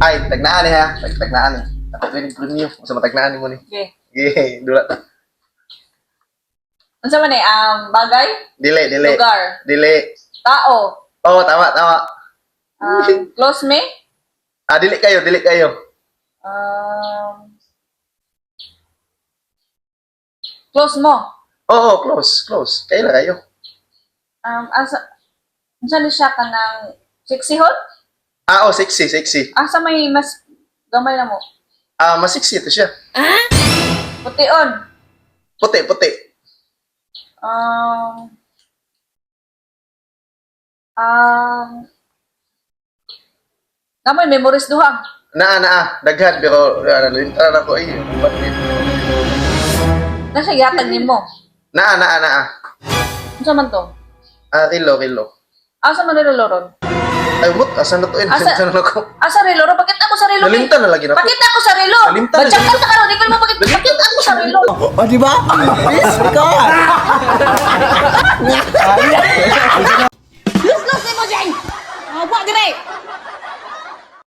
Ay, tagnaan eh ha. Tagnaan eh. Ako ni premium. Sa matagnaan mo ni. Okay. Okay, dula ta. Unsa man eh, bagay? Dili, dili. Lugar. Dili. Tao. Oo, tama, tama. Close me? Ah, dili kayo, dili kayo. Close mo. Oo, close, close. Kayo na kayo. Asa, unsa ni siya kanang sexy hot? Ah, oh, sexy, sexy. Asa may mas gamay na mo? Ah, mas sexy ito siya. Pution. Puti, puti. Gamay memories duha. Naa, naa. Daghan, pero ah, nalintaran ako eh. Ba't ni- Na siya gihatag nimo. Naa, naa, naa. Unsa man to? Ah, rilo, rilo. Asa man relo ron? Ay, mut, asa na to eh? Asa- Asa na ako? Asa relo ron? Pakita ko sa relo. Nalimtan na lagi na ako. Pakita ko sa relo. Nalimtan na Badyakan ta karon, di ko mo pakita. Pakita ko sa relo. O, di ba? Yes, ikaw.